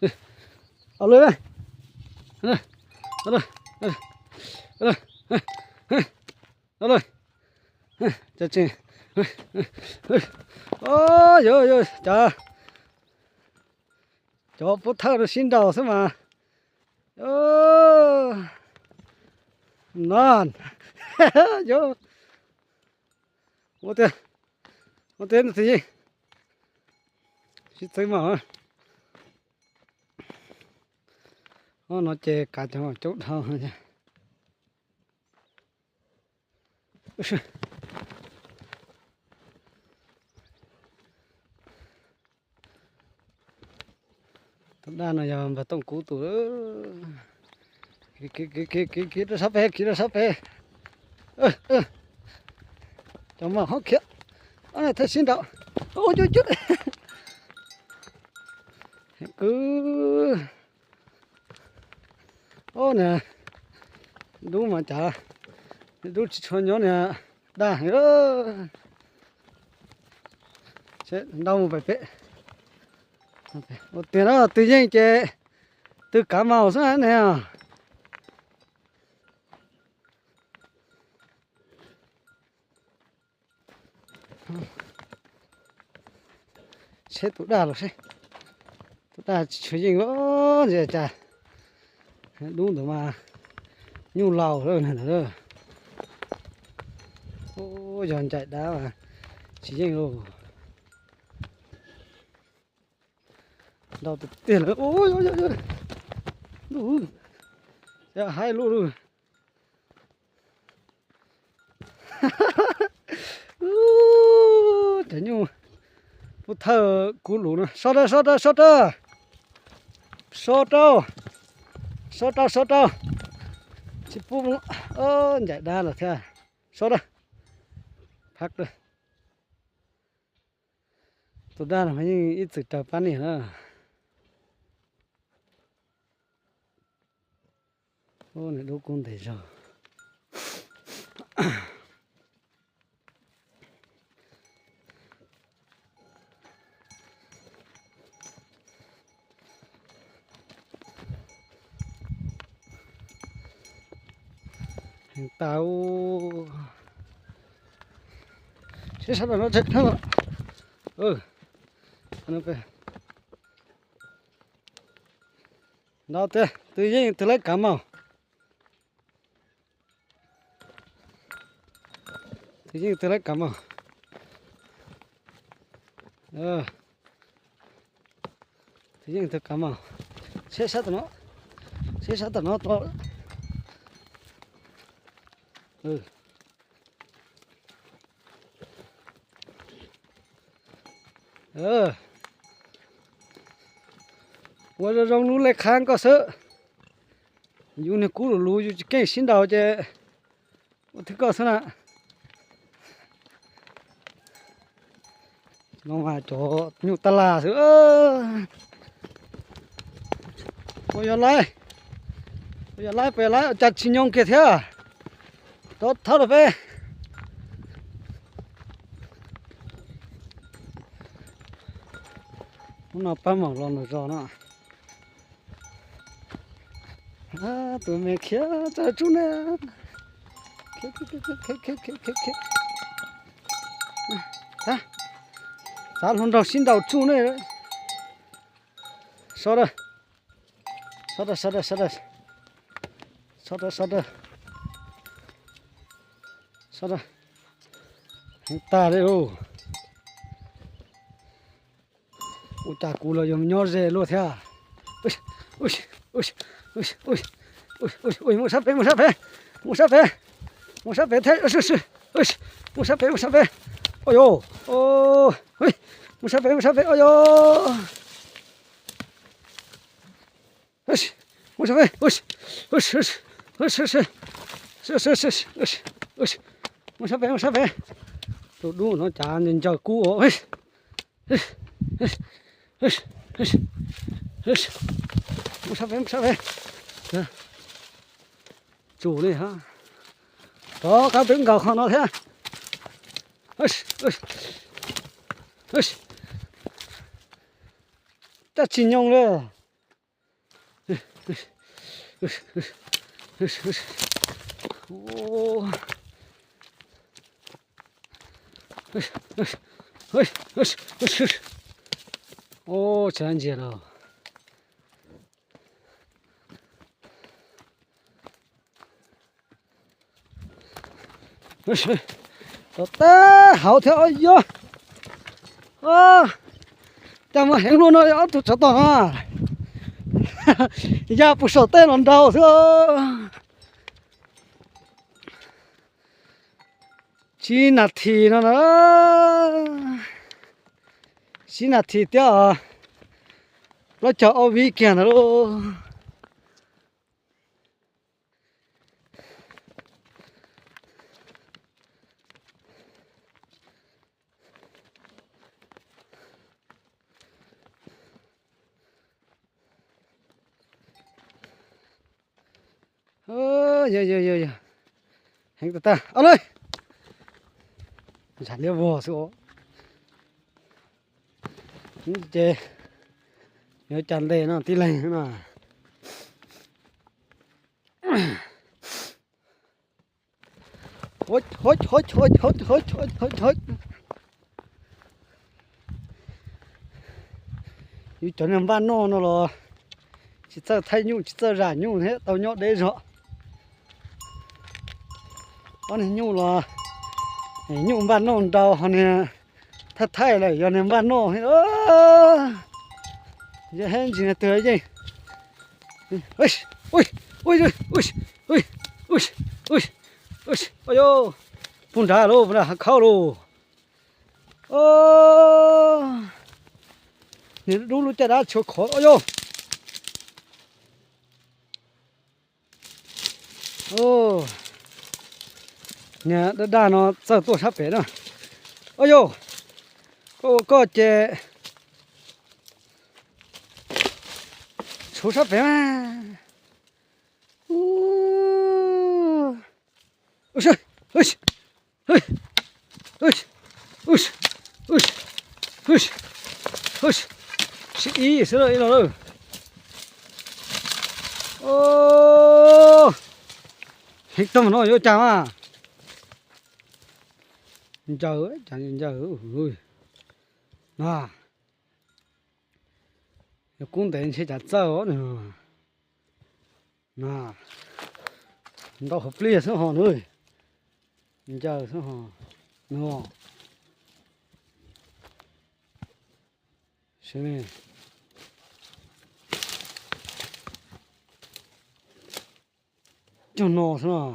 Au lawm, au lawm, au lawm, au lawm, yog, yog, cov, cov pov thawj no sib nraus xwb mas. No, yog, ua tiag, ua tiag, tus yeej sib txeeb mas. Ob no ces kav cov coob dhau. Tus daj no yog npawg Tooj Kub tus. Kiv rau sab pem, kiv rau sab pem. Cov mas hoob khiav, thawj sib nraus. Ua cuj cuj. Kwv, ob niag dub mas cas, dub tsis tshua nyob niag daj heev. Nrau mus pem pem. Ua tiag na, twg yeej ces twg kav maus xwb ne. Seb tus daj los seb, tus daj tsis tshua yeej los ntsia cas. Dub ntawd mas nyuj laus lawm ntawd. Yog ncaim dab mas tsis yeej lauj. Nrau tiag tiag lawm. Haib lub lub. Cov nyuj pov thawj kub lus no, so rau, so rau, so rau, so rau, so rau, so rau. Tsis pub, ncaim dab lawm thiab. So rau, phab rau. Tus daj no mas yeej ib txwm raws pab niam na. Ub, nws dub kub ntev zog. Heev tas. Seb sab tom no tseem, nrau tiag, twg yeej twg laib kav maus. Twg yeej twg laib kav maus. Twg yeej twg kav maus. Seb sab tom no, seb sab tom no tod. Ua zoo zoo lub lej qhab koj xwb. Yus niag kub lus lus yus tsis keej sib nraus ces ua thwb koj xwb na. No mas cov nyuj tab laj xwb. Puas yog laib? Puas yog laib? Puas yog laib? Cas tsis nyoo kiag thiab. Rov thawb rau peb. Hnub no pab mam los nram zos no. Tus me khiav txog tsuj ne. Txav hluas nraug sib nraus tsuj ne. So da, so da, so da, so da, so da, so da, so da. Heev tag li lauj. Ua cas kuv los yuav nyob ze luaj thiab. Mus sab pem, mus sab pem, mus sab pem, mus sab pem thiab. Mus sab pem, mus sab pem. Ua yos, mus sab pem, mus sab pem, ua yos. Mus sab pem, mus sab pem, mus sab pem. Tus dub no cas ncaws kub os. Mus sab pem, mus sab pem. Tsum li, rov qab peb nkaus qhov no thiab. Tab tsis nyoo li. Ub, tshav ntsia los. Tom teb hauv thiab os yog. Cas muaj heev luaj no ob tug tsov tom no. Ya puas saum tej los nraud xwb. Tsib nas this no na. Tsib nas this thiab os. Plaub caug ob vib kiag ntawd lauj. Yog yog yog yog, heev tag tag os. Zam liab vog xwb os. Ces yuav cas ntes no tib leeg no. Yus cov niag npaj noj no los tsis txawj thaij nyuj tsis txawj zam nyuj thiab tau nyob deb zog. Ob niag nyuj los nyuj npaj noj nrau ho niag thaij thaij lawm yog niag npaj noj thiab. Yog hab ntsis niag twg yeej. Ua yog, puag nrad lauj, puag nrad hav khaub lauj. Niag dub lub caj dab tshuav khov os yog. Niag daj daj no txawj tuaj sab pem na. Os yog, koj ua koj ces tshuav sab pem mas. Sib ib xwb ib no lawm. Heev tag no yuav cas mas. Ncaws, cas ncaws na. Yog kub ntev ntshe cas txawj os. Na, ntau hauv pliaj xwb ho na. Ncaws xwb ho. No. Cog no xwb no.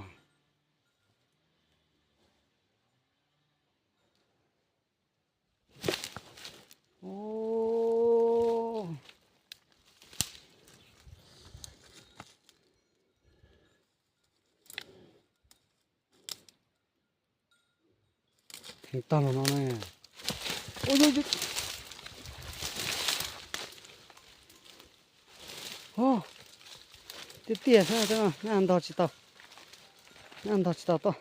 Heev tag los no ne. Tiaj tiaj xwb, nab ntog tsis tau, nab ntog tsis tau toj.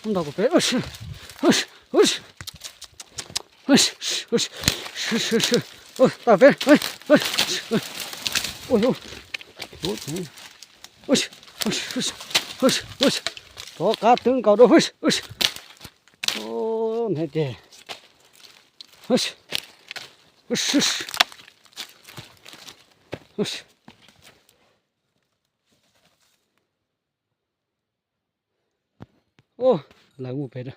Nto kuv peb. Tau peb. Rov qab twb nkaus rau. Ces lawv mus pem.